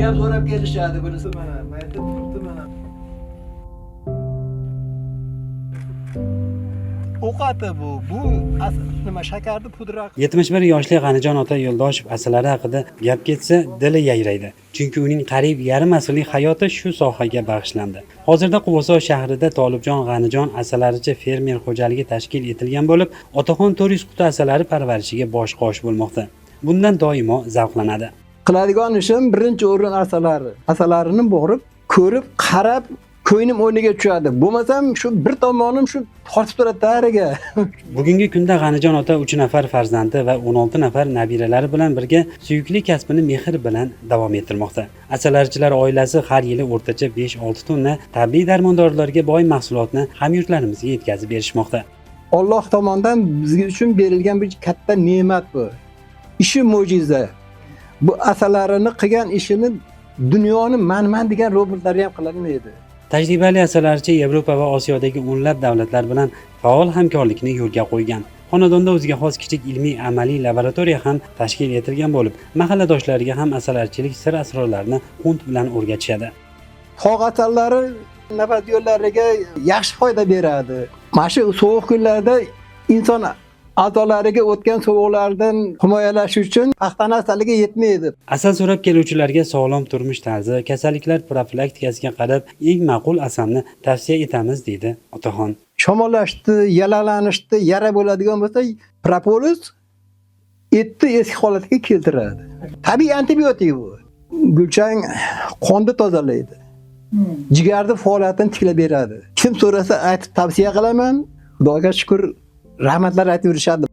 Ham so'rab kelishadi bunisi mana. Mayda turibdi mana. Ovqati bu. Bu nima shakarni pudra. 71 yoshli G'anijon ota Yo'ldoshev asalari haqida gap ketsa, dili yayraydi. Chunki uning qariyb yarim asrlik hayoti shu sohaga bag'ishlandi. Hozirda Quvasoy shahrida Tolibjon G'anijon asalarichi fermer xo'jaligi tashkil etilgan bo'lib, otaxon 400 quti asalari parvarishiga bosh-qosh bo'lmoqda. Bundan doimo zavqlanadi. Qiladigan ishim birinchi o'rin asalari. Asalarini borib, ko'rib, qarab, ko'nglim o'rniga tushadi. Bo'lmasam shu bir tomonim shu tortib turadi tariga. Bugungi kunda G'anijon ota 3 nafar farzandi va 16 nafar nabiralari bilan birga suyukli kasbini mehr bilan davom ettirmoqda. Asalarichilar oilasi har yili o'rtacha 5-6 tonna tabiiy darmon-dorilarga boy mahsulotni hamyurtlarimizga yetkazib berishmoqda. Alloh tomonidan bizga uchun berilgan bir katta ne'mat bu. Ishi mo'jiza. Bu asalarini qilgan ishini dunyoni manman degan robotlari ham qilolmaydi. Tajribali asalarichi Yevropa va Osiyodagi o'nlab davlatlar bilan faol hamkorlikni yo'lga qo'ygan. Xonadonda o'ziga xos kichik ilmiy-amaliy laboratoriya ham tashkil etilgan bo'lib, mahalladoshlariga ham asalarichilik sir-asrorlarini qunt bilan o'rgatishadi. Tog' asallari nafas yo'llariga yaxshi foyda beradi. Mana shu sovuq kunlarda inson a'zolariga o'tgan sovuqlardan himoyalash uchun paxtani asaliga yetmaydi. Asal so'rab keluvchilarga sog'lom turmush tarzi, kasalliklar profilaktikasiga qarab eng ma'qul asalni tavsiya etamiz, deydi otaxon. Shamollashdi, yaralanishdi, yara bo'ladigan bo'lsa, propolis etni eski holatiga keltiradi. Tabiiy antibiotik bu. Gulchang qonni tozalaydi. Jigarni faoliyatini tiklab beradi. Kim so'rasa aytib tavsiya qilaman. Xudoga shukr, rahmatlar aytib yurishadi.